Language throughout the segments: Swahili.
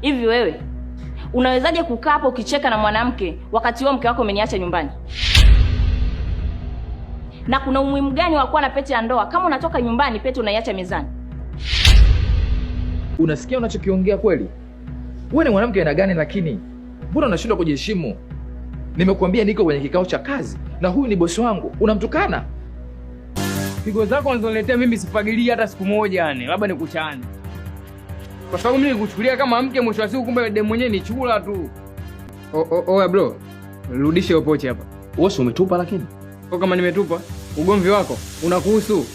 Hivi wewe unawezaje kukaa hapo ukicheka na mwanamke wakati wewe mke wako umeniacha nyumbani? Na kuna umuhimu gani wa kuwa na pete ya ndoa kama unatoka nyumbani pete unaiacha mezani? Unasikia unachokiongea kweli? Wewe ni mwanamke aina gani lakini? Mbona unashindwa kujiheshimu? Nimekuambia niko kwenye kikao cha kazi na huyu ni bosi wangu. Unamtukana? Pigo zako unazoniletea mimi sifagilii hata siku moja yani, labda nikuchane. Kwa sababu mimi nikuchukulia kama mke, mwisho wa siku kumbe demu mwenyewe ni chula tu. Oya bro, rudishe hiyo pochi hapa. Wewe si umetupa lakini? Kwa kama nimetupa, ugomvi wako unakuhusu.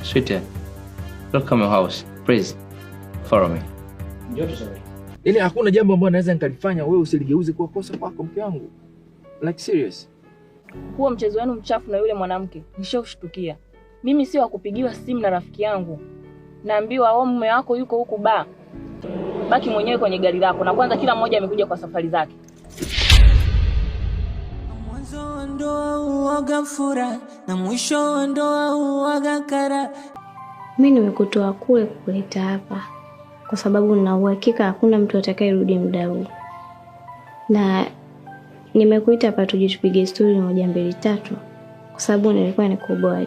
Sweetheart, welcome your house. Please follow me. Yaani hakuna jambo ambalo naweza nikalifanya wewe usiligeuze kuwa kosa kwako mke wangu. Like serious. Huo mchezo wenu mchafu na yule mwanamke nishaushtukia. Mimi sio wa kupigiwa simu na rafiki yangu, naambiwa o, mume wako yuko huku ba, baki mwenyewe kwenye gari lako, na kwanza kila mmoja amekuja kwa safari zake. Mwanzo wa ndoa huwaga furaha na mwisho wa ndoa huwaga kara. Mi nimekutoa kule kukuleta hapa kwa sababu nina uhakika hakuna mtu atakayerudi muda huu, na nimekuita hapa tuje tupige stori moja mbili tatu, kwa sababu nilikuwa nikuboa.